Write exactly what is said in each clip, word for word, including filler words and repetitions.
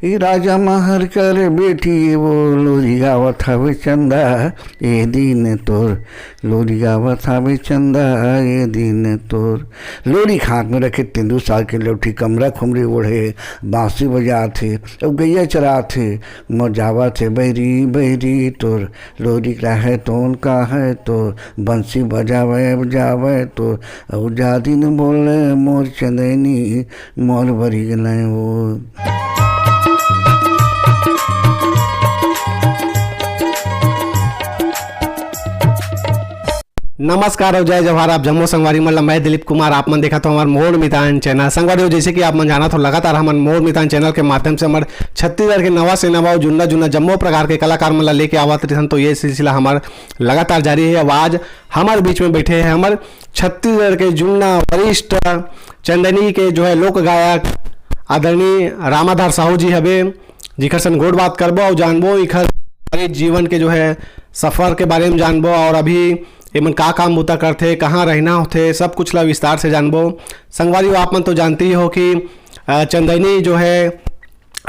ए राजा महर कर बेटी, वो लोरी गावत हवे चंदा, ए दिन तोर लोरी गावत हवे चंदा, ए दिन तोर। लोरी के हाथ में रखे, तेंदू सार के लौठी, कमरा खुमरी ओढ़े, बांसुरी बजात हे, अउ गैया चरात हे, मोर जावत हे बैरी बैरी तोर। लोरी का है तोन का है तोर, बंसी बजावे बजावे तोर, अउ जा दिन बोले मोर चंदैनी, मोर बरी गलय वो। नमस्कार और जय जोहार, आप जम्मो संगवारी मन ला मैं दिलीप कुमार, आप मन देखत हो हमार मोर मितान चैनल। संगवारी हो, जैसे कि आप मन जानत हो, लगातार हमन मोर मितान चैनल के माध्यम से हमर छत्तीसगढ़ के नवा से नवा और जुन्ना जुन्ना जम्मो प्रकार के कलाकार मन ला लेके आवत रहिथन, तो ये सिलसिला हमर लगातार जारी है। अब आज हमारे बीच में बैठे हैं हमर छत्तीसगढ़ के जुन्ना वरिष्ठ चंदैनी के जो है लोक गायक आदरणीय रामाधार साहू जी हवे, जिखर सन गोठ बात करबो और जानबो इखर सारे जीवन के जो है सफर के बारे में जानबो और अभी एमन का काम बूता करथे, कहाँ रहना होथे, सब कुछ ला विस्तार से जानबो। संगवारी हो, आप मन तो जानते ही हो कि अ, चंदैनी जो है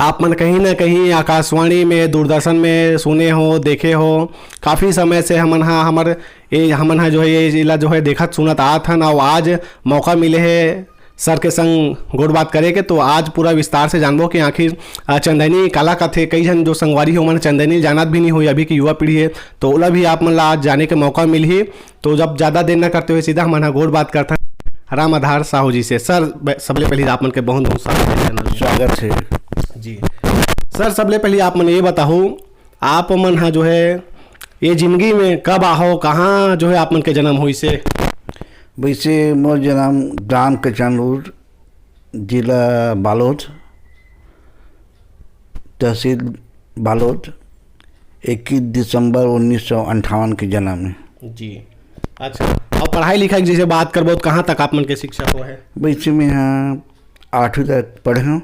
आप मन कहीं ना कहीं आकाशवाणी में, दूरदर्शन में सुने हो, देखे हो। काफ़ी समय से हमन हा हमर ये हमन हा जो है ये जिला जो है देखत सुनत आत हन, और आज मौका मिले है सर के संग गोठ बात करे के, तो आज पूरा विस्तार से जानबो कि आखिर अ, चंदैनी काला कथे। कई झन जो संगवारी हो मन चंदैनी जानत भी नहीं होई, अभी की युवा पीढ़ी है, तो ओला भी आप मन ला आज जाने के मौका मिलही। तो जब ज़्यादा देर न करते हुए सीधा हमन हा गोठ बात करथन राम आधार साहू जी से। सर, ब-, सबले पहले आप मन के बहुत बहुत स्वागत है चैनल में। स्वागत है। जी सर, सबले पहले आप मन ये बताओ, आप मन हा जो है ये जिंदगी में कब आहो, कहाँ जो है आप मन के जन्म होइसे? वैसे मोर जन्म ग्राम कचानूर, जिला बालोद, तहसील बालोद, इक्कीस दिसंबर उन्नीस सौ अंठावन के जन्म है। जी, अच्छा। और पढ़ाई लिखाई की जैसे बात करबो, तो कहाँ तक आप मन के शिक्षा हो है? वैसे मैं यहाँ आठवीं तक पढ़े हूँ,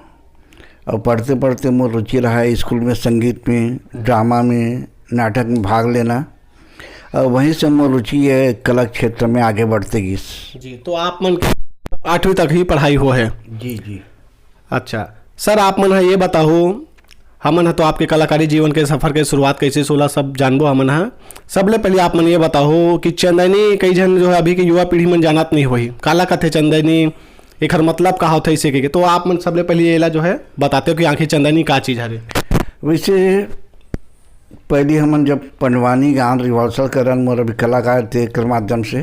और पढ़ते पढ़ते मोर रुचि रहा है स्कूल में, संगीत में, ड्रामा में, नाटक में भाग लेना, और वहीं से मोर रुचि है कला क्षेत्र में आगे बढ़ते गिस। जी, तो आप मन के आठवीं तक ही पढ़ाई हो है? जी, जी। अच्छा सर, आप मन ह ये बताओ, हमन ह तो आपके कलाकारी जीवन के सफर के शुरुआत कैसे से ओला सब जानबो हमन ह। सबले पहले आप मन ये बताओ कि चंदैनी कई झन जो है अभी के युवा पीढ़ी मन जानत नहीं होही, काला कथे चंदैनी, एखर मतलब का होथे इसे के, तो आप मन सबले पहले एला जो है बताते हो कि आखिर चंदैनी का चीज हरे? वैसे पहले हमन जब पंडवानी गान रिहर्सल करन, मोर अभी कलाकार थे, एकर माध्यम से,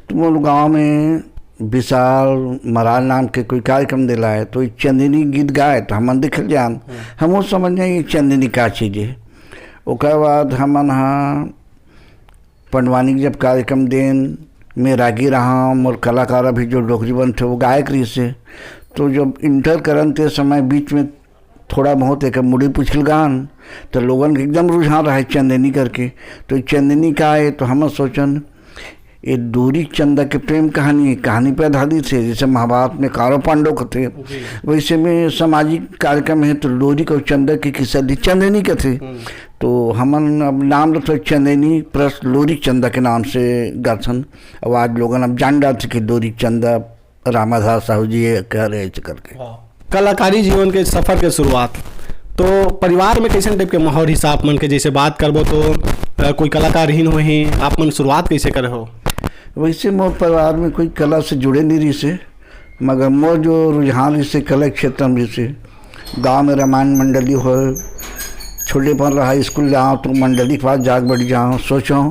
तो मोर गांव में विशाल मराल नाम के कोई कार्यक्रम दिला है, तो ई चंदैनी गीत गाए, तो हमन देख जान, हम वो समझ जाए ये चंदैनी का चीज है। ओकर बाद हमन हा पंडवानी के जब कार्यक्रम देन में रागी रहा, मोर कलाकार अभी जो डोकरी बन थे, वो गायक रही से, तो जब इंटर करन ते समय बीच में थोड़ा बहुत एक मुड़ी पुछल गान, तो लोगन के एकदम रुझान रहे चंदैनी करके। तो चंदैनी का है, तो हम सोचन, ये लोरी चंदा के प्रेम कहानी है, कहानी पे आधारित है, जैसे महाभारत में कौरव पांडव कथे, जी। वैसे में सामाजिक कार्यक्रम है, तो लोरी को चंदा के किस्सा ली चंदैनी कथे। हम्म। तो हमन अब नाम रखो चंदैनी प्लस लोरी चंदा के नाम से गाथन। अब आज लोगन अब जान डालथे कि लोरी चंदा रामाधार साहू जी ये कह रहे हैं करके। हाँ। कलाकारी जीवन के सफर के शुरुआत, तो परिवार में कैसन टाइप के माहौल हिसाब मन के, जैसे बात करबो तो अ, कोई कलाकार ही होही, आप मन शुरुआत कैसे करे हो? वैसे मोर परिवार में कोई कला से जुड़े नहीं रही से, मगर मोर जो रुझान रही से कला क्षेत्र में रही से, गाँव में रामायण मंडली हो, छोटे पर रहा स्कूल जाओ तो मंडली के पास जाग बैठ जाओ, सोचो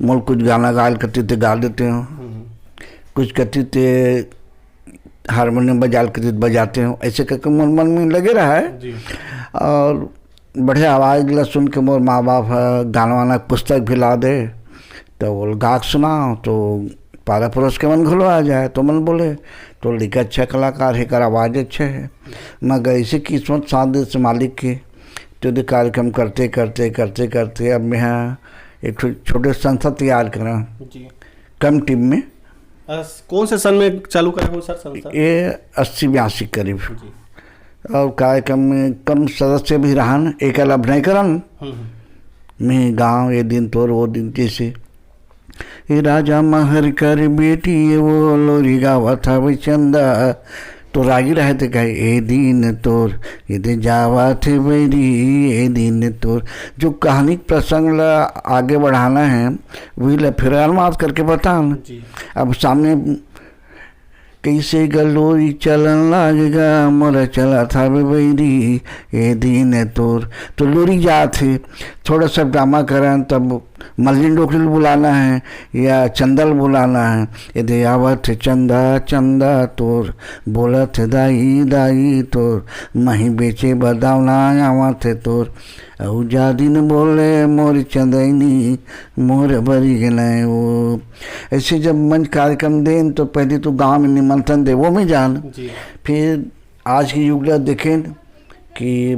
मोर कुछ गाना गायल करते थे, गा देते हो, कुछ करते थे, हारमोनियम बजाल के बजाते हो, ऐसे करके मोर मन में लगे रहा है। जी। और बढ़िया आवाज़ ला सुन के मोर माँ बाप ह गाना वाना पुस्तक भी ला दे, तो वो गा के सुनाओ, तो पारा पड़ोस के मन घलो आ जाए, तो मन बोले, तो लड़का अच्छा कलाकार है, कर आवाज़ अच्छे है। मगर ऐसे किस्मत साथ दे से मालिक के, तो ये कार्यक्रम करते करते करते करते अब मैं यहाँ एक ठो छोटे संस्था तैयार करा, जी। कम टीम में। अस-, कौन से सन में चालू करे हो सर संस्था? ये अस्सी बयासी करीब। जी। और कार्यक्रम में कम सदस्य भी रहन, एकल अभिनय करन। हम्म, हम्म। मैं गाँव ये दिन तोर वो दिन जैसे, ए राजा महर कर बेटी, ये वो लोरी गावत हवे चंदा, तो रागी रहे थे कहे, "ए दीन तोर, ए दे जावत हे बैरी, ए दीन तोर।" जो कहानी के प्रसंग ला आगे बढ़ाना है, वही ला फिर अनुवाद करके बतान। जी। अब सामने कैसे ग लोरी चलन लागेगा, मोर चलत हवे बैरी, ए दीन तोर। तो लोरी जात हे, थोड़ा सा ड्रामा करन, तब मल्लिन डोकरी ल बुलाना है या चंदा ल बुलाना है। ए दे आवत हे चंदा, चंदा तोर, बोलत हे दाई, दाई तोर, मही बेचे बर दावना आवत हे तोर। अउ जा दिन बोले मोर चंदैनी, मोर बरी गेलय ओ। ऐसे जब मंच कार्यक्रम देन, तो पहले तो गांव में निमंत्रण देवो में जान। जी। फिर आज के युग ला देखेन कि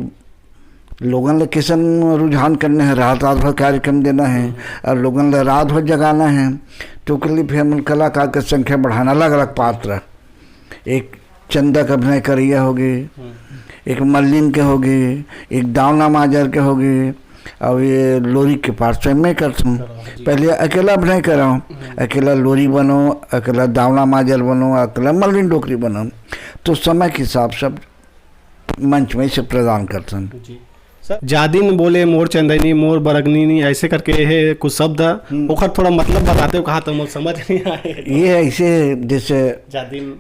लोगन ला कैसन रुझान करना है, रात, रात भर कार्यक्रम देना है और लोगन ला रात भर जगाना है। तो ओकर लिए फिर हमन कलाकार के संख्या बढ़ाना, अलग-अलग पात्र, एक चंदा के अभिनय करइया होगे, हम्म। एक मल्लिन के होगे, एक दावना माजर के होगे, अउ ये लोरी के पार्ट स्वयं मैं करथूं। चलो, जी। पहले अकेला अभिनय कराओ, हम्म। अकेला लोरी बनो, अकेला दावना माजर बनो, अकेला मल्लिन डोकरी बनो, तो समय के हिसाब से मंच में से प्रदान करथन। जी। सर, जादिन बोले मोर चंदैनी, मोर बरगनी नी, ऐसे करके हे कुछ शब्द, हम्म। ओखर थोड़ा मतलब बताते हो, कहा तो मोर समझ नहीं आए। ये ऐसे जैसे जादिन।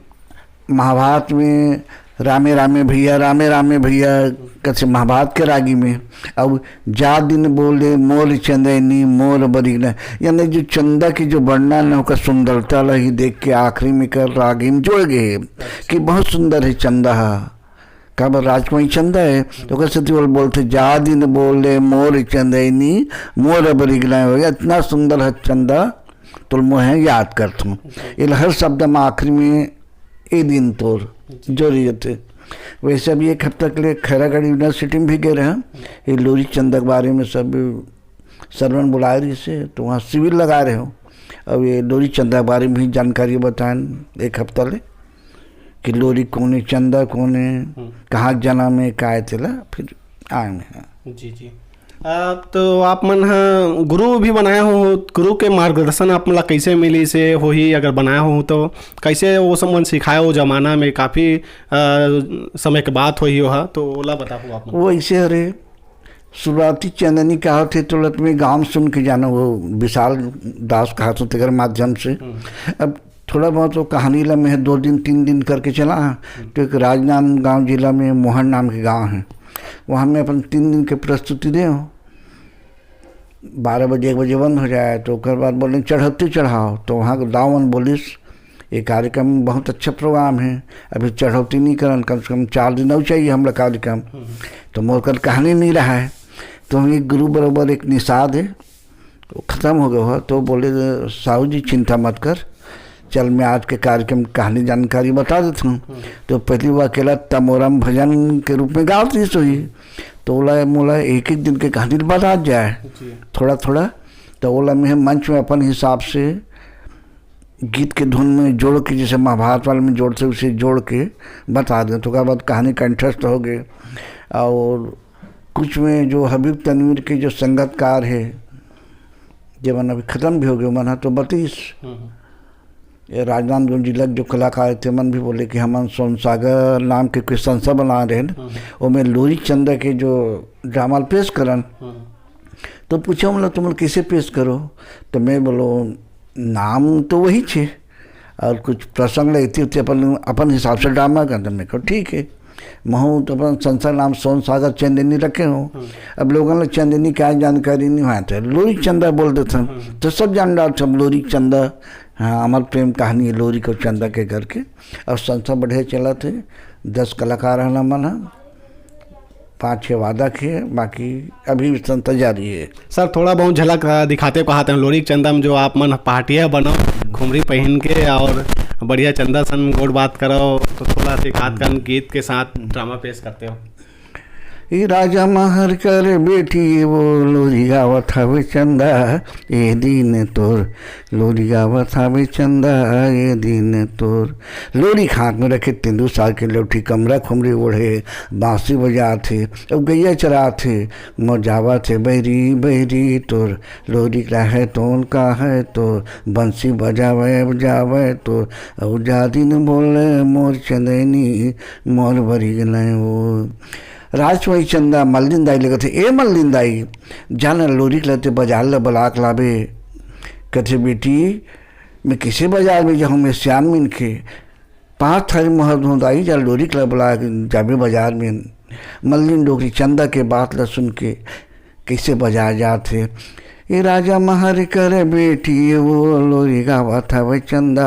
महाभारत में रामे रामे भैया, रामे रामे भैया, कथे महाभारत के रागी में। अब जा दिन बोले मोर चंदैनी, मोर बरगना, यानी जो चंदा की जो वर्णन है, ओकर सुंदरता ला ही देख के आखिरी में कर रागी में जोड़ गए कि बहुत सुंदर है चंदा हा। काबर राजकुमारी चंदा है, तो ओकर सेती ओला बोलथे, "जा दिन बोले मोर चंदैनी, मोर बरगना हो गया, इतना सुंदर है चंदा, तो मोहे याद करथूं।" एला हर शब्द में आखिरी में ए दिन तोर जोरी जाथे। वैसे अभी एक हफ्ता के लिए खैरागढ़ यूनिवर्सिटी में भी गए रहे, ये लोरी चंदा के बारे में सब सरवन बुलाए रहिस हे, तो वहाँ शिविर लगाए रहे हो। अब ये लोरी चंदा के बारे में भी जानकारी बताएन एक हफ्ता ले कि लोरी कौन है, चंदा कौन है, हम्म। कहाँ जन्म है, का है, तेला फिर आए में है। जी, जी। आ, तो आप मन ह गुरु भी बनाए हो, गुरु के मार्गदर्शन आप मन ला कैसे मिली से होही, अगर बनाए हो तो कैसे वो सब मन सिखाए हो? जमाना में काफ़ी, आ, समय के बात होही हो, तो ओला बताओ आप मन। वो ऐसे हरे, शुरुआती चंदनी कहा थे, तो लत में गाँव सुन के जाना, वो विशाल दास कहा थे, तेकर माध्यम से। हम्म। अब थोड़ा बहुत वो कहानी ला मैं दो दिन, तीन दिन करके चला, हम्म। तो एक राजनांदगांव जिला में मोहन नाम के गांव है, वहाँ मैं अपन तीन दिन के प्रस्तुति दे हूँ। बारह बजे, एक बजे बंद हो जाए, तो ओकर बाद बोले, "चढ़ौती चढ़ाओ।" तो वहाँ के दावन बोलिस, "ये कार्यक्रम बहुत अच्छा प्रोग्राम है, अभी चढ़ौती नहीं करन, कम से कम चार दिन और चाहिए हमला कार्यक्रम।" हम्म। तो मोर कर कहानी नहीं रहा है। तो हम एक गुरु बरोबर एक निषाद है, वो खत्म हो गया हो, तो बोले, "साहू जी, चिंता मत कर, चल, मैं आज के कार्यक्रम कहानी जानकारी बता देता हूँ।" हम्म। तो पहली वो अकेला तमोरम भजन के रूप में गावत रहिस होही, तो ओला, मोला एक एक दिन के कहानी बता जाए, जी। थोड़ा थोड़ा। तो ओला मैं मंच में अपन हिसाब से गीत के धुन में जोड़ के, जैसे महाभारत वाले में जोड़ते, उसे जोड़ के बता दें। तो ओकर बाद कहानी कंठस्थ हो गए। और कुछ में जो हबीब तनवीर के जो संगतकार है, जेमन अभी खत्म भी हो गए, मन ह तो बतिस। हम्म। ये राजनांदगांव जिला के जो कलाकार थे, मन भी बोले कि हमन सोनसागर नाम के कुछ संस्था बना रहे हैं, हम्म। ओमे लोरी चंदा के जो ड्रामा पेश करन। हम्म। तो पूछे, "हमला तुमन कैसे पेश करो?" तो मैं बोलो, "नाम तो वही छे, और कुछ प्रसंग लेती होती अपन, अपन हिसाब से ड्रामा करते।" मैं कहो, "ठीक है।" महू तो अपन संस्था नाम सोनसागर चंदनी रखे हो। हम्म। अब लोगन ला चंदनी का जानकारी नहीं हुआ, तो लोरी चंदा बोल देते हैं। हम्म। तो सब जान डालते हम लोरी चंदा, हाँ, अमर प्रेम कहानी है लोरी को चंदा के करके। और संस्था बढ़िया चला थे, दस कलाकार है ना मन है, पाँच छः वादक है, बाकी अभी भी संस्था जारी है। सर, थोड़ा बहुत झलक, अ, दिखाते कहाते हैं लोरी चंदा में, जो आप मन पार्टिया बनो, खुमरी पहन के और बढ़िया चंदा सन गोठ बात करो, तो थोड़ा से खात कन गीत के साथ ड्रामा पेश करते हो। ए राजा महर कर बेटी वो लोरी गावत हवे चंदा, ए दिन तोर लोरी गावत हवे चंदा, ए दिन तोर। लोरी हाथ में रखे, तेंदू साग के लौठी, कमरा खुमरी ओढ़े, बांसी बजात हे, अउ गैया चरात हे, मोर जावत हे बैरी बैरी तोर। लोरी का है तोन का है तोर, बंसी बजावे बजावे तोर, अउ जा दिन बोले मोर चंदैनी, मोर बरिग नय वो। राजकुमारी चंदा मल्लिन दाई ले कथे, ए मल्लिन दाई, जा न लोरी के लते बाजार ल बलाक लाबे। कथे, बेटी, मैं किसे बाजार में जाहूँ, मैं सियान मिनखे। पाँच थारी मोहर धों दाई, जा लोरी के ल बला जाबे बाजार में। मल्लिन डोकरी चंदा के बात ल सुन के कइसे बाजार जात हे। ए राजा महर कर बेटी वो लोरी गावत हवे चंदा,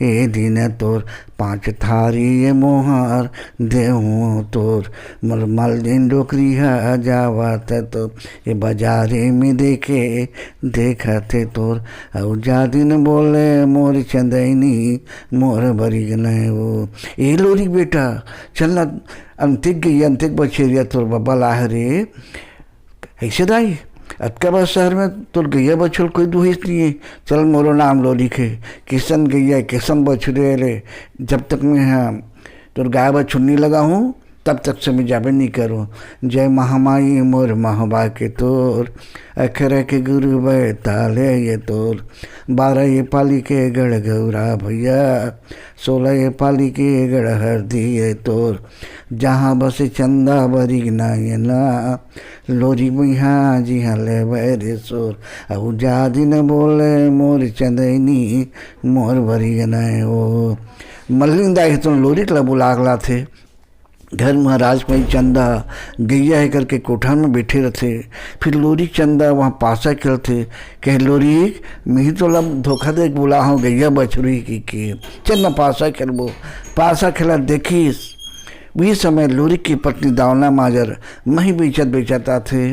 ए दिन तोर पाँच थारी ये मोहर देहूँ तोर। मोर मल्लिन डोकरी ह जावत हे तोर, ए बाजारे में देखे देखत हे तोर। अउ जा दिन बोले मोर चंदैनी, मोर बरिग नय वो। ए लोरी बेटा, चल ना, अंतिक गैया, अंतिक बछेरिया तोर बबा लाहे रे। अइसे दाई, अतका बड़ शहर में तोर गैया बछरू कोई दुहिस नइ हे। चल, मोरो नाम लोरी के, किसन गैया, किसन बछरू रे। जब तक मैं ह तोर गाय बछरू नइ लगाहूँ, तब तक से मैं जाबे नइ करूँ। जय महामाई मोर महबा के तोर, अखरा के गुरु बैताल ये तोर, बारह ये पाली के गढ़ गौरा भैया, सोलह ये पाली के गढ़ हरदी ये तोर, जहाँ बसे चंदा बरिग नय ना, लोरी बिहा जिहाँ लेबे रे सोर। अउ जा दिन बोले मोर चंदैनी, मोर बरिग नय वो। मल्लिन दाई ह तो लोरी के ल बुला के लाथे। घर में राजकुमारी चंदा गैया हे करके कोठा में बैठे रथे। फिर लोरी चंदा वहाँ पासा खेलथे। कहे, लोरी, मिही तोला धोखा दे के बुला हूँ गैया बछरू कहिके, चल ना पासा खेलबो। पासा खेला देखिस, उही समय लोरी की पत्नी दावना माजर मही बेचत बेचत आथे।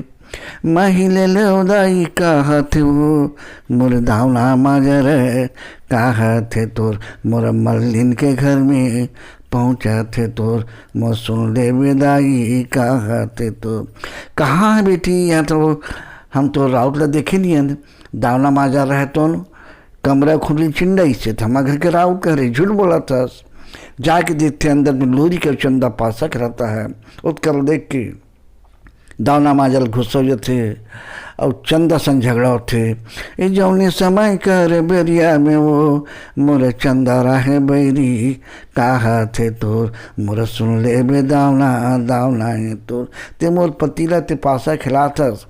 मही ले ले दाई कहत वो, मोर दावना माजर कहत हे तोर, मोर मल्लिन के घर में पहुँचत हे तोर, मोर सुन लेबे दाई कहत हे तोर। कहाँ हे बेटी, यहाँ तो हम तो राउत ला देखे नइ हन। दावना माजर रहे तोन, कमरा खुली चिंडई से थमा घर के राउत करे, झूठ बोलत हस। जाके देखथे अंदर में लोरी के चंदा पासा खेलत हे। ओतका ल देख के दावना माजर गुस्सा हो जाथे अउ चंदा संग झगड़ा होथे। ए जौने समय कर बेरिया में वो मोर चंदा रहे बैरी, कहत हे तोर, मोर सुन लेबे दावना, दावना हे तोर। ते मोर पति ला ते पासा खेलात हस,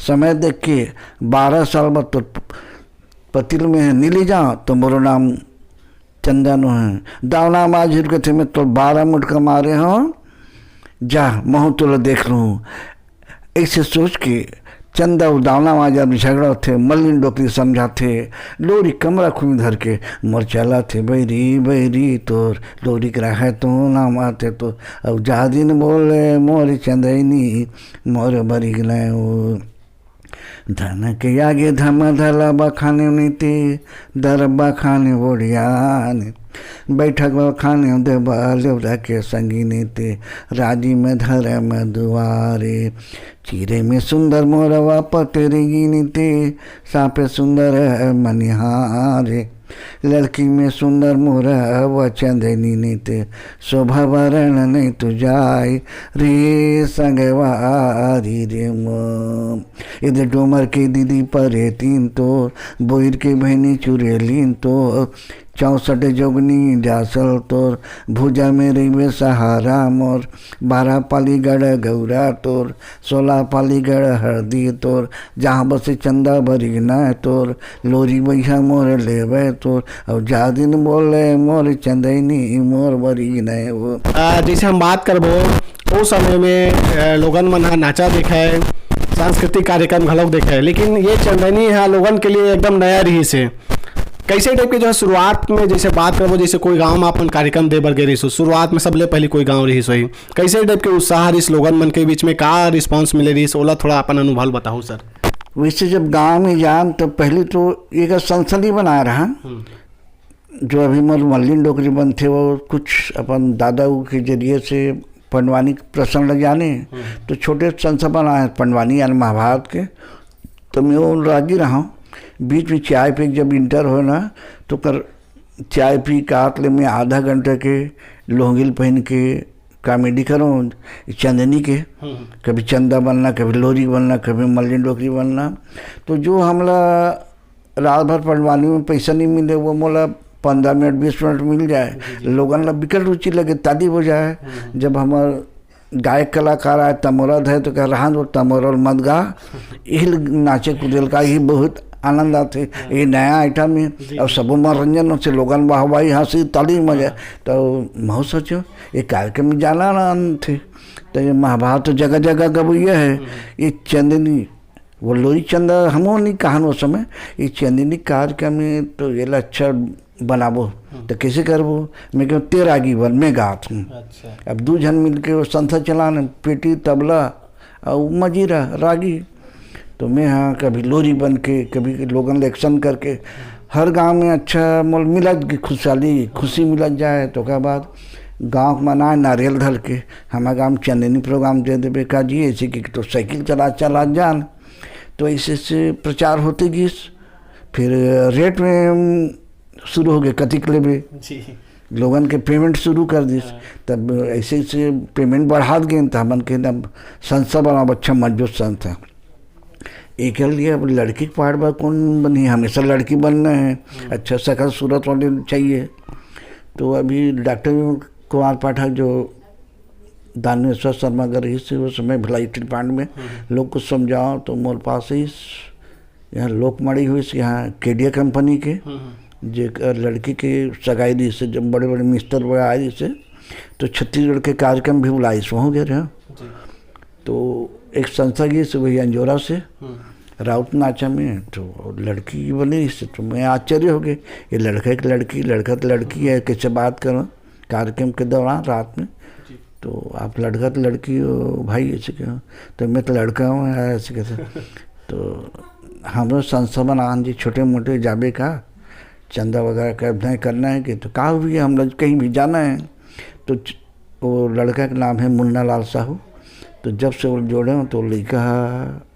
समय देख के बारह साल बाद तोर पति ल मैं नइ ले जाओं, तो मोरो नाम चंदा नो हे। दावना माजर कथे, मैं तोर बारह मुटका मारे हूँ, जा, महूँ तोला देख लूँ। अइसे सोच के चंदा अउ दावना माजर में झगड़ा होथे। मल्लिन डोकरी समझाथे, लोरी कमरा खुमी धर के, मोर चलत हे बैरी, बैरी तोर, लोरी के रहे तो नाम आथे तोर, अउ जा दिन बोले मोर चंदैनी, मोर बरिग नय वो। धन के आगे धम धला बखाने नीति, दर बखाने ओढ़ियान। बैठक बखाने देबा लेवरा के संगी नीति, राजी में धर्म दुआरे। चीरे में सुंदर मोरवा पटेरी नीति, सापे सुंदर मनिहारे। लड़की में सुंदर मोर व चंदनी नित, शोभा वरण नहीं तू जाय रे संगवारी रे मो। इधर डोमर के दीदी परे तीन तो, बोइर के बहनी चुरेलीन तो, चौसठ जोगनी जासल तोर, भुजा में रहिबे सहारा मोर, बारह पाली गढ़ गौरा तोर, सोलह पाली गढ़ हरदी तोर, जहाँ बसे चंदा बरिगना तोर, लोरी बइहा मोर लेवे तोर, अउ जा दिन बोले मोर चंदैनी मोर बरिगना वो। आ, जैसे हम बात करबो, ओ समय में, अ, लोगन मन ह नाचा देखे, सांस्कृतिक कार्यक्रम घलोक देखे, लेकिन ये चंदैनी ह लोगन के लिए एकदम नया रहिस हे। कैसे टाइप के जो है शुरुआत में, जैसे बात करबो, जैसे कोई गांव में अपन कार्यक्रम दे बर गे रहिस हो, शुरुआत में सबले पहले कोई गांव रहिस होही, कैसे टाइप के उत्साह रहिस लोगन मन के बीच में, का रिस्पॉन्स मिले रहिस, ओला थोड़ा अपन अनुभव बताओ सर। वैसे जब गांव में जान तो पहले तो एक सनसनी बनाए रहा, हम्म। जो अभी मोर मल्लिन डोकरी बनथे, वो कुछ अपन दादा के जरिए से पंडवानी के प्रसंग ल जाने, हम्म। तो छोटे संस्था बनाए पंडवानी यानी महाभारत के। तो मैं वो रागी रहा हूँ। बीच में चाय पे जब इंटर हो ना, तो कर चाय पी के आत ले मैं आधा घंटा के लोहंगिल पहन के कॉमेडी करूँ चंदनी के। हम्म। कभी चंदा बनना, कभी लोरी बनना, कभी मल्लिन डोकरी बनना। तो जो हमला रात भर पंडवानी में पैसा नहीं मिले, वो मोला पंद्रह मिनट, बीस मिनट मिल जाए, जी, जी। लोगन ला बिकट रुचि लगे, ताली बजाए। हम्म। जब हमार गायक कलाकार आए, तमोरा धरे, तो कह रहा, "वो तमोरा मत गा, इही ल नाचे कूदे ल का, इही बहुत आनंद आथे, हाँ। ये नया आइटम है।" जी, और जी। सबो मनोरंजन होथे, लोगन वाहवाही, हंसी, ताली, मजा। हाँ। तो मैं सोचो, ये कार्यक्रम में जाना आनंद थे। तो ये महाभारत तो जगह जगह गवैया है, हम्म। ये चंदनी, वो लोई चंदा हमो नहीं कहन वो समय, ये चंदनी कार्यक्रम में तो ये ला अच्छा बनाबो, हम्म। तो कैसे करबो? मैं कहूँ, "ते रागी बन, मैं गात हूँ।" अच्छा। अब दू झन मिलके वो संस्था चलान, पेटी, तबला और मजीरा, रागी। तो मैं हाँ कभी लोरी बन के, कभी लोगन ले action करके, हर गांव में अच्छा मोल मिलत के खुशहाली, खुशी मिलत जाए। तो ओकर बाद गांव के मनाए नारियल धर के, "हमारे गांव में चंदनी प्रोग्राम दे देबे का जी?" ऐसे कि तो साइकिल चला चला जान। तो ऐसे से प्रचार होते गिस। फिर रेट में शुरू हो गए, कतिक लेबे। जी। लोगन के पेमेंट शुरू कर दिस। हाँ। तब ऐसे से पेमेंट बढ़ात गए, तो हमन के ना संस्था बनाब, अच्छा मजबूत संस्था। एकर लिए अब लड़की के पार्ट बर कौन बनी, हमेशा लड़की बनना है। हम्म। अच्छा शकल सूरत वाले चाहिए। तो अभी डॉक्टर कुमार पाठक जो दानेश्वर शर्मा अगर इस, उस समय भिलाई स्टील प्लांट में हम्म। लोग को समझाओ, तो मोर पास ही यहाँ लोकमणि हुई, यहाँ केडिया कंपनी के, हम्म। जे एक लड़की के सगाई दी से, जब बड़े बड़े मिस्टर वगैरह आए से, तो छत्तीसगढ़ के कार्यक्रम भी बुलाए से, वहाँ गए रहे। जी। तो एक संस्था गई से, वही अंजोरा से, हम्म। राउत नाचा में, तो लड़की बनी से, तो मैं आश्चर्य हो गए, ये लड़का एक लड़की, लड़का तो लड़की है, कैसे बात करो कार्यक्रम के दौरान रात में। जी। तो आप लड़का तो लड़की हो भाई, ऐसे कहो। तो मैं तो लड़का हूँ यार, ऐसे कहते। तो हम लोग संस्था बनान जी, छोटे मोटे जाबे का, चंदा वगैरह का अभिनय करना है कि, तो कहा भी हम लोग कहीं भी जाना है। तो च-, वो लड़का का नाम है मुन्ना लाल साहू। तो जब से वो जोड़े हो, तो लड़का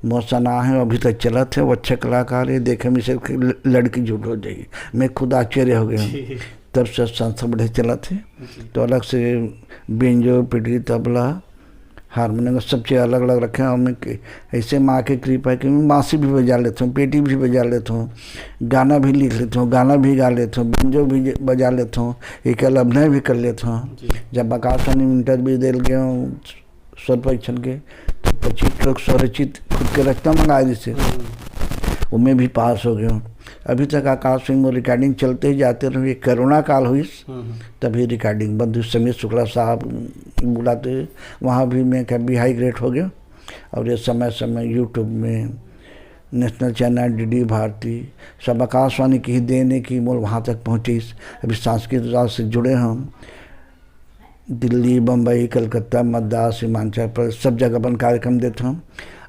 मोर सना है, अभी तक चलत है, वो अच्छा कलाकार है, देखे में से ल-, लड़की झूठ हो जाएगी। मैं खुद आश्चर्य हो गया हूँ। जी। तब से संस्था बढ़िया चलत है। जी। तो अलग से बेंजो, पिटरी, तबला, हारमोनियम, सब चीज़ अलग अलग रखे हैं। और मैं कि-, ऐसे माँ की कृपा है कि मैं बांसुरी भी बजा लेता हूँ, पेटी भी बजा लेता हूँ, गाना भी लिख लेता हूँ, गाना भी गा लेता हूँ, बेंजो भी ज-, बजा लेता हूँ, एक अभिनय भी कर लेता हूँ। जी। जब आकाशवाणी में इंटरव्यू दे गया हूँ स्वर परीक्षण के, तो पच्चीस ठो स्वरचित खुद के रचना मंगाए दिस, हम्म। वो मैं भी पास हो गया हूँ। अभी तक आकाशवाणी में रिकॉर्डिंग चलते ही जाते रहे। ये कोरोना काल हुई, हम्म। तभी रिकॉर्डिंग बंद हुई। समीर शुक्ला साहब बुलाते, वहाँ भी मैं कभी हाई ग्रेड हो गया। और ये समय समय YouTube में नेशनल चैनल, डीडी भारती, सब आकाशवाणी की ही देन है कि मोर वहाँ तक पहुँचिस। अभी सांस्कृतिक विभाग से जुड़े हम, दिल्ली, बम्बई, कलकत्ता, मद्रास, हिमाचल प्रदेश, सब जगह अपन कार्यक्रम देत हन।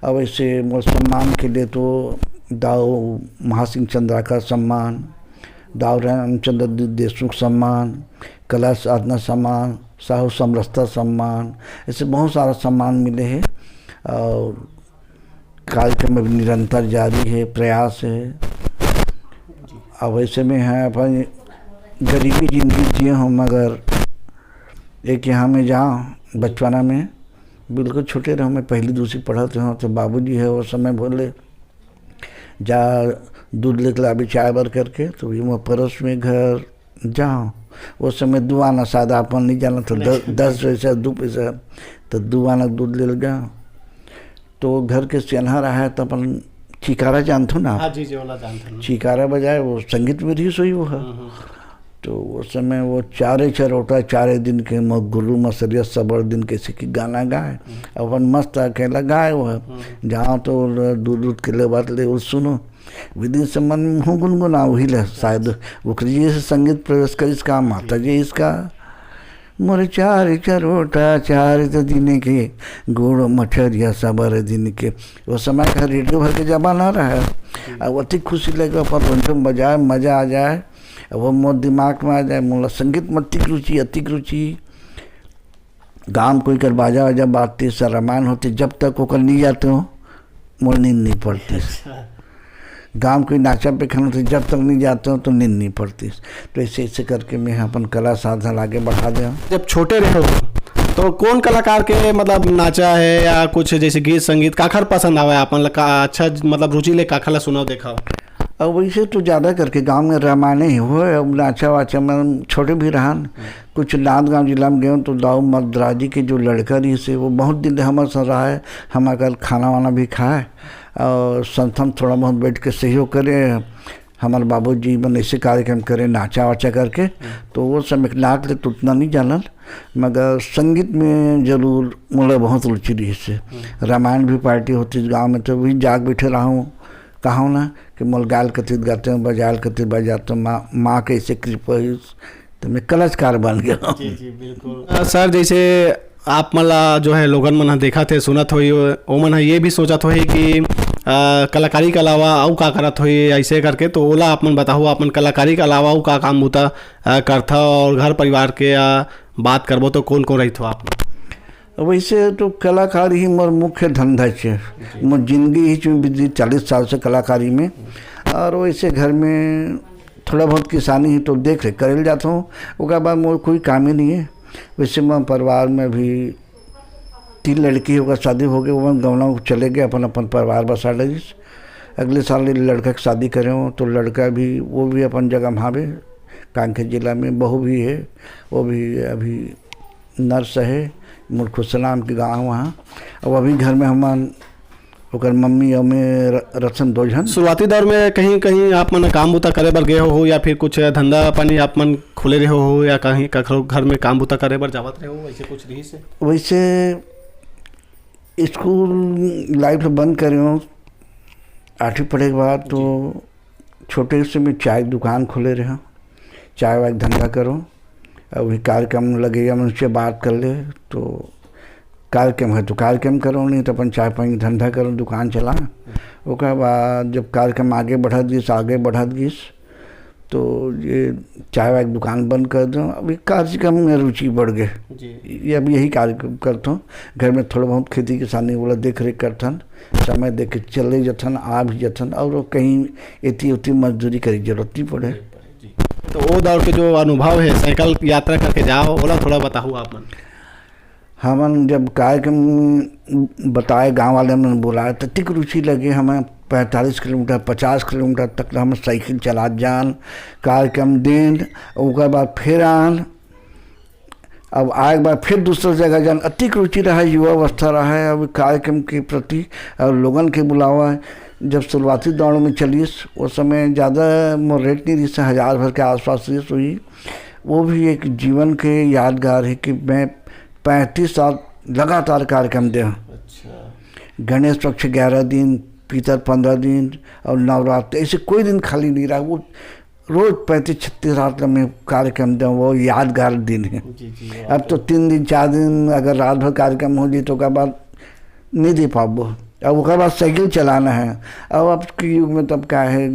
और ऐसे मोर सम्मान के लिए तो दाऊ महासिंह चंद्राकर सम्मान, दाऊ रामचंद्र दे-, देशमुख सम्मान, कला साधना सम्मान, साहू समरसता सम्मान, ऐसे बहुत सारा सम्मान मिले हैं। और कार्यक्रम अभी निरंतर जारी है, प्रयास है। अब ऐसे में है, अपन गरीबी जिंदगी जिए हूँ, मगर एक यहाँ में जाओ, बचपना में बिल्कुल छोटे रहो, मैं पहली दूसरी पढ़त हूँ, तो बाबूजी है वो समय बोले, "जा दूध लेके लाबे चाय बर" करके, तो ये मैं पड़ोस में घर जाओ, वो समय दू आना शायद अपन नहीं जाना था, नहीं। दस, दस पैसा, दू पैसा, तो दू आना दूध ले जाओ। तो घर के सेनहा रहा है, तो अपन चिकारा जानथो ना आप? हाँ जी, जी, ओला जानथन। चिकारा बजाए, वो संगीत में रिहिस होही वो ह। हम्म, हम्म। तो वो समय वो चारे चरोटा, चारे दिन के म-, गुरु मसरिया सबड़ दिन के सिखी गाना गाए। हम्म। अपन मस्त अकेला गाए वो ह। हम्म। जहाँ तो ल-, दूध दूध के ले बात ले वो सुनो। विधि से मन हूँ गुनगुना वही ले, शायद ओकरे जी से संगीत प्रवेश करिस का, माता जी इसका। मोर चार चरोटा चार त दिन के, गुड़ मठरिया सबर दिन के। वो समय का रेडियो भर के जमाना रहा है। अब अति खुशी लगे, अपन रोंझम बजाए, मजा आ जाए। अब वो मोर दिमाग में आ जाए, मोला संगीत में अतिक रुचि, अतिक रुचि। गांव कोई कर बाजा वाजा बाजतिस, रामायण होतिस, जब तक ओकर नहीं जाते हो, मोर नींद नहीं पड़तिस। गांव कोई नाचा पे खाना होतिस, जब तक नहीं जाते हो तो नींद नहीं पड़तिस। तो ऐसे ऐसे करके मैं अपन कला साधना आगे बढ़ा दे। जब छोटे रहे हो तो कौन कलाकार के मतलब नाचा है या कुछ जैसे गीत संगीत काखर पसंद आवे आपन ला का अच्छा मतलब रुचि ले काखर ला सुनाओ देखाओ? अब वैसे तो ज़्यादा करके गांव में रामायण ही हो, अब नाचा वाचा में छोटे भी रहन। कुछ नांदगांव जिला में गए तो दाऊ मद्राजी के जो लड़का रही से वो बहुत दिन हमारे साथ रहा है, हमारे घर खाना वाना भी खाए और संस्था में थोड़ा बहुत बैठ के सहयोग करे। हमारे बाबूजी मन ऐसे कार्यक्रम करे नाचा वाचा करके, तो वो समय नाच ले तो उतना नहीं जानल, मगर संगीत में जरूर मोला बहुत रुचि रही से। रामायण भी पार्टी होती गांव में तो भी जाग बैठे रहूँ, कहूँ ना कि मोल गायल कतित गाते हूँ, बजायल कतित बजाते हूँ, माँ माँ के ऐसे कृपा हुई तो मैं कलाकार बन गया। जी जी बिल्कुल। अ, सर जैसे आप मन ला जो है लोगन मन ह देखत हे सुनत होही, ओमन ह ये भी सोचत होही कि अ, कलाकारी के अलावा अउ का करत होही ऐसे करके, तो ओला आप मन बताहू आप मन कलाकारी के अलावा अउ का काम बुता अ, करथव और घर परिवार के अ, बात करबो तो कौन कौन रहिथो आप मन? वैसे तो कलाकार ही मोर मुख्य धंधा छे। मोर जिंदगी ही चुन बीती चालीस साल से कलाकारी में। और वैसे घर में थोड़ा बहुत किसानी ही तो देख रेख करेल जाता हूँ। ओकर बाद मोर कोई काम ही नहीं है। वैसे मैं परिवार में भी तीन लड़की, ओकर शादी हो गए, वो गौना चले गए, अपन अपन परिवार बसा लगिस। अगले साल ये लड़का के शादी करे हो तो लड़का भी, वो भी अपन जगह में हावे, कांकेर जिला में। बहू भी है, वो भी अभी नर्स है, मुरखुसलाम के गाँव वहाँ। अब अभी घर में हमार ओकर मम्मी और मैं र-, रसन दो झन। शुरुआती दौर में कहीं कहीं आप मन काम बुता करे बर गए हो या फिर कुछ धंधा पानी आप मन खोले रहे हो या कहीं कखरो घर में काम बुता करे बर जावत रहे हो, ऐसे कुछ रही से? वैसे स्कूल लाइफ बंद करे हो आठवीं पढ़े के बाद, तो छोटे से मैं चाय दुकान खोले रहे, चाय वाय के धंधा करो। अभी कार्यक्रम लगे या मन से बात कर ले, तो कार्यक्रम है तो कार्यक्रम करो, नहीं तो अपन चाय पानी के धंधा करो, दुकान चला। ओकर बाद जब कार्यक्रम आगे बढ़त गिस, आगे बढ़त गिस, तो ये चाय वाय के दुकान बंद कर दो। अभी कार्यक्रम में रुचि बढ़ गए। जी। ये अब यही कार्यक्रम करता हूँ। घर में थोड़ा बहुत खेती किसानी वाला देख रेख करथन, समय दे के चले जथन, आ भी जथन, और कहीं एती ओती मजदूरी करे के जरूरत नहीं पड़े। तो वो दौर के जो अनुभव है साइकिल यात्रा करके जाओ, ओला थोड़ा बताहू आप मन। हमन जब कार्यक्रम बताए, गांव वाले मन बुलाए, तो अतिक रुचि लगे हमें। पैंतालीस किलोमीटर, पचास किलोमीटर तक हम साइकिल चला जान, कार्यक्रम देन, ओकर बाद फिर आन। अब आए के बाद फिर दूसरा जगह जान, अतिक रुचि रहा, युवा अवस्था रहा है। अब कार्यक्रम के प्रति और लोगन के बुलावा है। जब शुरुआती दौर में चलिस, उस समय ज़्यादा मोर रेट नहीं रही, हज़ार भर के आसपास रही हुई। वो भी एक जीवन के यादगार है कि मैं पैंतीस साल लगातार कार्यक्रम दे हूँ। अच्छा। गणेश पक्ष ग्यारह दिन, पितर पंद्रह दिन और नवरात्र, ऐसे कोई दिन खाली नहीं रहा। वो रोज पैंतीस छत्तीस रात में कार्यक्रम दे, वो यादगार दिन है। जी जी। अब तो तीन दिन चार दिन अगर रात भर कार्यक्रम हो जाए तो ओकर बाद नहीं दे पाबो। अब ओकर बाद साइकिल चलाना है। अब अब के युग में तब का है,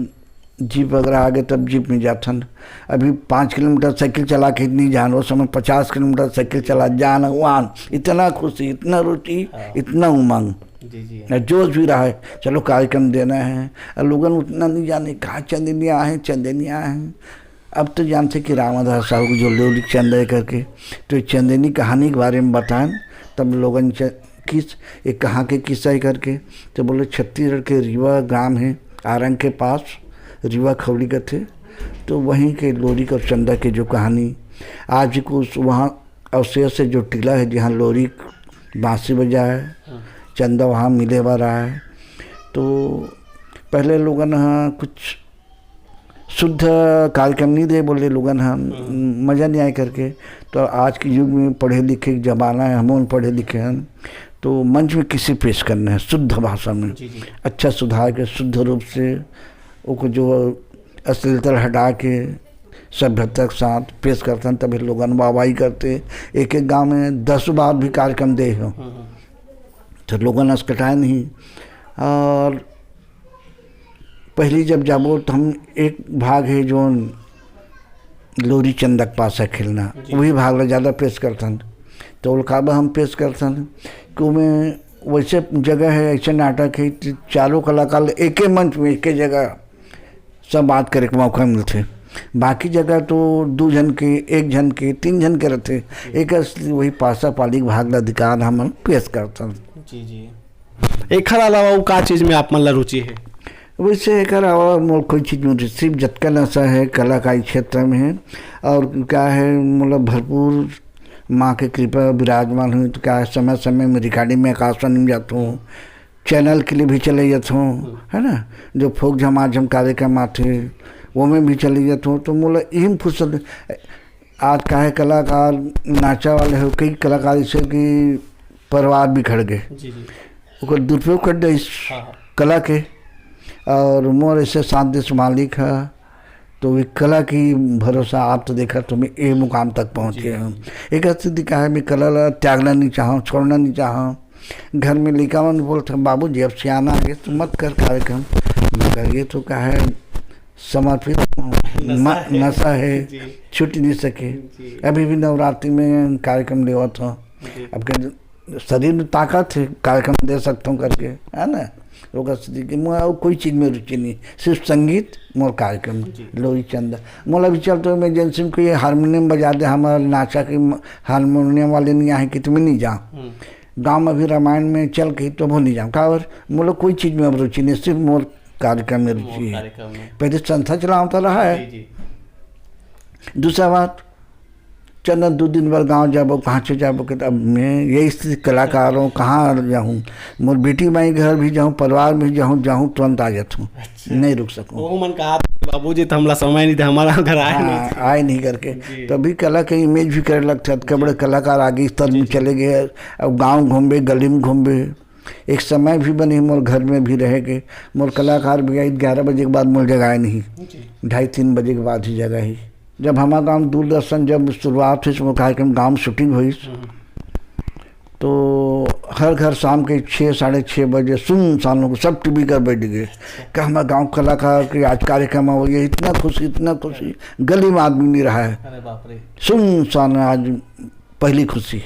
जीप वगैरह आ गए, तब जीप में जाथन। अभी पाँच किलोमीटर साइकिल चला के नहीं जान, उस समय पचास किलोमीटर साइकिल चला जान, वान, इतना खुशी, इतना रुचि, हाँ। इतना उमंग, जी जी। न जोश भी रहा है, चलो कार्यक्रम देना है। और लोगन उतना नहीं जाने, कहाँ चंदनिया है, चंदनिया है। अब तो जानते कि रामाधार साहू को जो लोरिक चंदा है करके, तो ये चंदनी कहानी के बारे में बताएं, तब लोगन च-, किस, ये कहाँ के किस्सा है करके, तो बोले छत्तीसगढ़ के रीवा ग्राम है, आरंग के पास, रीवा खौड़ी कथे, तो वहीं के लोरिक और चंदा के जो कहानी, आज भी कुछ वहाँ अवशेष है, जो टीला है, जहाँ लोरिक बांसी बजा है, हाँ। चंदा वहाँ मिले वाला है। तो पहले लोगन ह कुछ शुद्ध कार्यक्रम नहीं दे, बोले लोगन ह मज़ा नहीं आए करके। तो आज के युग में पढ़े लिखे के ज़माना है, हमन पढ़े लिखे हैं, तो मंच में किसे पेश करना है शुद्ध भाषा में, जी जी। अच्छा सुधार के शुद्ध रूप से ओको जो अश्लीलता हटा के सभ्यता के साथ पेश करते हैं, तभी लोगन वाहवाही करते। एक एक गांव में दस बार भी कार्यक्रम दे हो, हम्म, हम्म। तो लोगन असकटाए नहीं। और पहली जब जाबो तो हम एक भाग है जो लोरी चंदा के पास है खेलना, जी। वही भाग ला ज़्यादा पेश करथन। तो ओला काबर हम पेश करथन कि ओमे वैसे जगह है, ऐसे नाटक है कि चारों कलाकार एके मंच में, एके जगह संवाद करे के मौका मिलथे। बाकी जगह तो दू झन के, एक झन के, तीन झन के रथे। एक वही पासा पाली के भाग ला अधिकार हमन पेश करथन। जी, जी। एखर अलावा अउ का चीज में आप मन ला रुचि है? वैसे एकर अलावा मोर कोई चीज में रुचि, सिर्फ जतका नशा है कलाकारी क्षेत्र में है। और क्या है, मतलब, भरपूर माँ के कृपा विराजमान हुई, तो क्या है, समय समय में रिकॉर्डिंग में आकाशवाणी में जाता हूँ, चैनल के लिए भी चले जाता हूँ, है ना, जो फोक झमाझम कार्यक्रम आते, वो में भी चले जाता हूँ। तो मोला यही फुर्सत, आज काहे कलाकार, नाचा वाले हो, कई कलाकार ऐसे कि परिवार बिखर गए, जी, जी। ओकर दुरुपयोग कर दे इस हाँ, हाँ। कला के। और मोर ऐसे साथ देश मालिक है, तो वे कला की भरोसा आप तो देखा, तो मैं ये मुकाम तक पहुँच जी, गया हूँ। जी। एक स्थिति का है, मैं कला ला त्यागना नहीं चाहूँ, छोड़ना नहीं चाहूँ। घर में लइका मन बोलते, "बाबू जी, अब सियाना आगे तो मत कर कार्यक्रम।" मगर ये तो का है, समर्पित नशा म-, है। नशा है, जी। छूट नहीं सके। जी। अभी भी नवरात्रि में कार्यक्रम लेवत हूँ। जी। अब के शरीर में ताकत है, कार्यक्रम दे सकता हूँ करके, है ना? ओकर स्थिति कि मोर और कोई चीज में रुचि नहीं, सिर्फ संगीत मोर कार्यक्रम, जी। लोरी चंदा। मोला भी चलते हुए इमरजेंसी में कोई हारमोनियम बजा दे, हमारा नाचा के म-, हारमोनियम वाले नहीं आए कि तुम्हें नहीं जाओ। हम्म। गाँव में भी रामायण में चल के तो वो नहीं जाओ। काबर? मोला कोई चीज में अब रुचि नहीं, सिर्फ मोर कार्यक्रम में मोर रुचि है। कार्यक्रम में। पहले संस्था चलावता रहा है। जी, जी। दूसरा बात, चंदन, दू दिन बर गाँव जाबो, कहाँ से जाबो के, अब मैं यही स्थिति कलाकार हूँ, कहाँ जाऊँ? मोर बेटी माई घर भी जाऊँ, परिवार में जाऊँ, जाऊँ, तुरंत आ जाता हूँ, अच्छा। नहीं रुक सकूँ। वो मन कहा, "बाबूजी तो हमला समय नहीं था, हमारा घर आए नहीं।" हाँ, आए नहीं करके। जी। तभी कला के इमेज भी करे लगता है, अतका बड़े कलाकार आगे स्तर में जी, जी। चले गए, अब गाँव घूमबे, गली में घूमबे। एक समय भी बने मोर घर में भी रहे के, मोर कलाकार भी आई, ग्यारह बजे के बाद मोर जगाए नहीं, जी। ढाई तीन बजे के बाद ही जगाही। जब हमारा गाँव दूरदर्शन जब शुरुआत हुई, वो कार्यक्रम गाँव में शूटिंग हुई, हम्म। तो हर घर शाम के छः, साढ़े छः बजे सुनसान लोग सब टीवी कर बैठ गए। अच्छा। कि हमारे गाँव कलाकार के आज कार्यक्रम हो गया, इतना खुशी, इतना खुशी, गली में आदमी नहीं रहा है। अरे बाप रे। सुनसान आज पहली खुशी।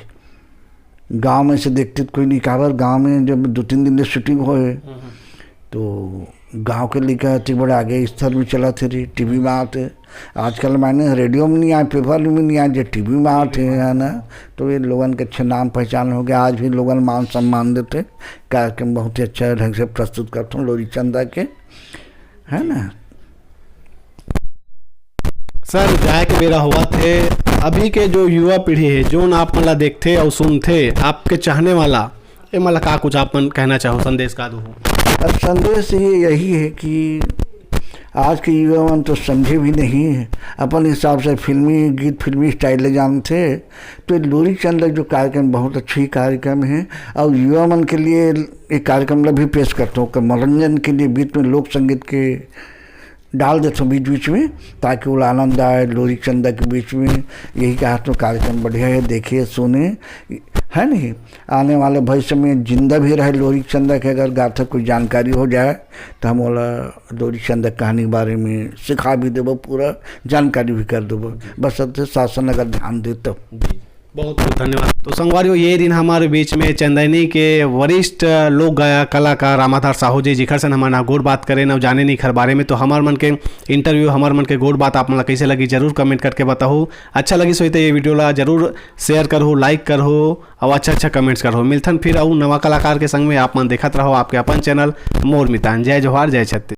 गाँव में से देखते तो कोई नहीं, काबर गाँव में जब दो तीन दिन ले शूटिंग होए, हम्म, हम्म। तो गाँव के लइका अति बड़े आगे स्तर में चलत हे रे, टीवी में आते। आजकल माने रेडियो में नहीं आए, पेपर में नहीं आए, जो टीवी में आते हैं, है ना, तो ये लोगन के अच्छे नाम पहचान हो गया। आज भी लोगन मान सम्मान देते, कार्यक्रम बहुत ही अच्छा ढंग से प्रस्तुत करते हैं लोरी चंदा के, है ना। सर, जाए के बेरा होवत हे। अभी के जो युवा पीढ़ी हे, जोन आप मन ला देखथे अउ सुनथे, आपके चाहने वाला, ए मन ला का कुछ आप मन कहना चाहो, संदेश का दो? अब संदेश ये यही है कि आज के युवा मन तो समझे भी नहीं है, अपन हिसाब से फिल्मी गीत, फिल्मी स्टाइल ले जानते। तो ये लोरी चंद जो कार्यक्रम बहुत अच्छी कार्यक्रम है, और युवा मन के लिए एक कार्यक्रम ला भी पेश करता हूँ कि मनोरंजन के लिए बीच में लोक संगीत के डाल देथों बीच बीच में, ताकि ओला आनंद आए। लोरी चंदा के बीच में यही कहा तो कार्यक्रम बढ़िया है, देखिए, सुने, है नहीं? आने वाले भविष्य में जिंदा भी रहे लोरी चंदा के, अगर गाथा कोई जानकारी हो जाए, तो हम ओला लोरी चंदा के कहानी के बारे में सिखा भी देबो, पूरा जानकारी भी कर देबो, बस शासन अगर ध्यान दे तो। जी। बहुत बहुत धन्यवाद। तो संगवारियों, ये दिन हमारे बीच में चंदैनी के वरिष्ठ लोक गायक कलाकार रामाधार साहू जी, जिखर से हमन ह गोठ बात करेन अउ जानेन इखर बारे में। तो हमर मन के इंटरव्यू, हमर मन के गोठ बात आप मन ला कैसे लगी, जरूर कमेंट करके बताहू। अच्छा लगिस होही तो ये वीडियो ला जरूर शेयर करहू, लाइक करहू अउ अच्छा अच्छा कमेंट्स करहू। मिलथन फिर अउ नवा कलाकार के संग में। आप मन देखत रहव आपके अपन चैनल मोर मितान। जय जोहार, जय छत्तीसगढ़।